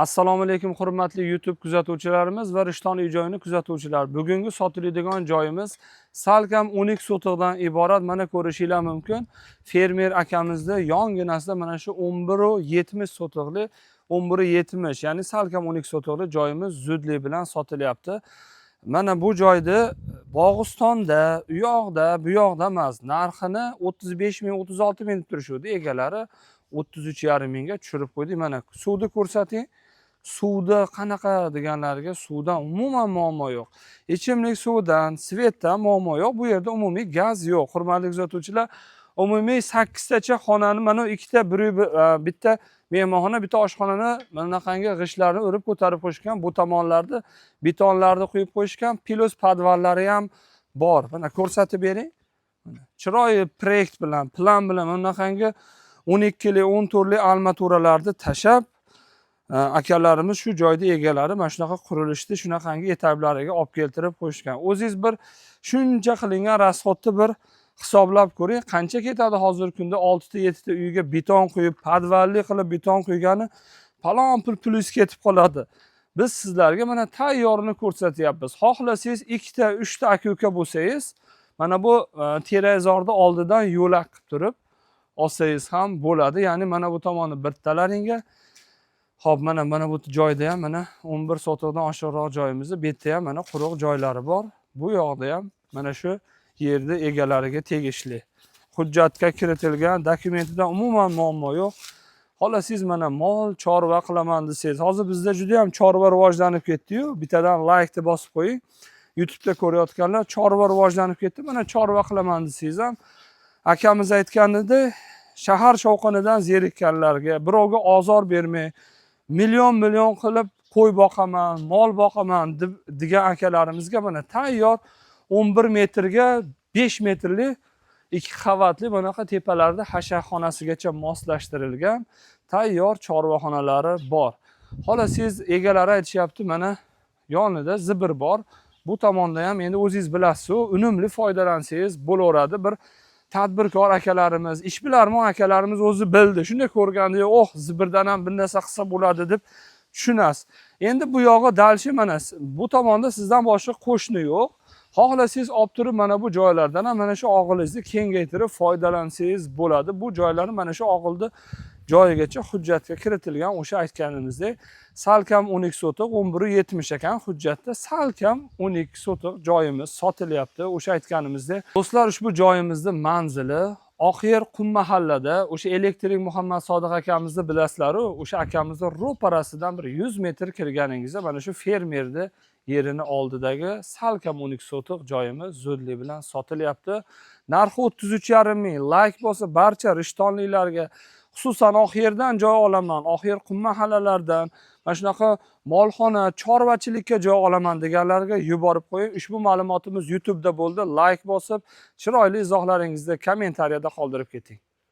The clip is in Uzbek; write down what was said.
Assalomu alaykum, hurmatli YouTube kuzatuvchilarimiz va Rishton uy joyini kuzatuvchilar. Bugungi sotiladigan joyimiz salkam 12 sotixdan iborat. Mana, ko'rishinglar mumkin. Fermer akamizni yonginasida mana shu 11,70 sotixli, 11,70, ya'ni salkam 12 sotixli joyimiz zudlik bilan sotilyapti. Mana bu joyda Bog'istonda, u yoqda, bu yoqda emas, narxini 35 ming, 36 ming deb turishuvdi. Egalari 33,5 mingga tushirib qo'ydik. Mana, suvni ko'rsating. Suvda qanaqa deganlarga, suvdan umuman muammo yo'q. Ichimlik suvidan, свет dan muammo yo'q. Bu yerda umumiy gaz yo'q. Hurmatli kuzatuvchilar, umumiy 8 tacha xonani, mana ikkita, bir bitta mehmonxona, bitta oshxonani mana bunaqangi g'ishtlarni urib ko'tarib qo'yishgan. Bu tomonlarda betonlarni quyib qo'yishgan, плюс podvallari ham bor. Mana, ko'rsatib bering. Mana, chiroyli proyekt bilan, plan bilan mana bunaqangi 12lik, 14lik armaturalarni tashlab, akalarimiz, shu joyda egalari mana shunaqa qurilishni shunaqangi etablariga olib keltirib qo'yishgan. O'zingiz bir shuncha qilingan расход ni bir hisoblab ko'ring, qancha ketadi hozirgi kunda 6 ta, 7 ta uyga beton quyib, podvalli qilib beton quygani falon pul plyus ketib qoladi. Biz sizlarga mana tayyorini ko'rsatyapmiz. Xohlasangiz, ikkita, uchta aka uka bo'lsangiz, mana bu terazorni oldidan yo'lak qilib turib olsangiz ham bo'ladi. Ya'ni mana bu tomoni bittalaringga. Xo'p, mana bu joyda ham, mana, 11 sotixdan oshiqroq joyimizda, bu yerda ham mana quruq joylari bor. Bu yoqda ham mana shu yerni egalariga tegishli. Hujjatga kiritilgan, dokumentidan umuman muammo yo'q. Xohlasangiz, mana, mol, chorva qilaman desangiz, hozir bizda juda ham chorva rivojlanib ketdi-yu, bittadan laykni bosib qo'ying. YouTube'da ko'rayotganlar, chorva rivojlanib ketdi. Mana, chorva qilaman desangiz ham, akamiz aytganidek, shahar shovqinidan zerikkanlarga, birovga ozor bermay, million million qilib qo'y boqaman, mol boqaman deb degan akalarimizga mana tayyor 11 metrga 5 metrli ikki qavatli, bunaqa tepalarda hasharxonasigacha moslashtirilgan tayyor chorvaxonalari bor. Xohlasangiz, egalari aytishyapti, mana, yonida zibir bor. Bu tomonda ham endi o'zingiz bilasiz, unumli foydalansangiz bo'laveradi. Bir tadbirkor akalarimiz, ishbilarmon akalarimiz o'zi bildi. Shunday ko'rganda, "Oh, zibirdan ham bir narsa qilsa bo'ladi", deb tushunasiz. Endi bu yog'i дальше, mana, bu tomonda sizdan boshqa qo'shni yo'q. Xohlasangiz, olib turib mana bu joylardan ham mana shu og'ilingizni kengaytirib foydalansangiz bo'ladi. Bu joylarni, mana shu og'ilni joyigacha hujjatga kiritilgan, o'sha aytganimizdek, salkam 12 sotix, 11,70 ekan hujjatda, salkam 12 sotix joyimiz sotilyapti. O'sha aytganimizdek, do'stlar, ushbu joyimizni manzili Oqyer qum mahallada, o'sha elektrik Muhammad Sodiq akamizni bilasizlar-u, o'sha akamizni ro'parasidan bir 100 metr kirganingizda mana shu fermerni yerini oldidagi salkam 12 sotix joyimiz zudlik bilan sotilyapti. Narxi 33,5 ming. Layk bo'lsa, barcha rishtonliklarga, xususan Oqyerdan joy olaman, Oqyer qum mahallalardan mana shunaqa molxona, chorvachilikka joy olaman deganlarga yuborib qo'ying. Ushbu ma'lumotimiz YouTube'da bo'ldi. Layk bosib, chiroyli izohlaringizni kommentariyada qoldirib keting.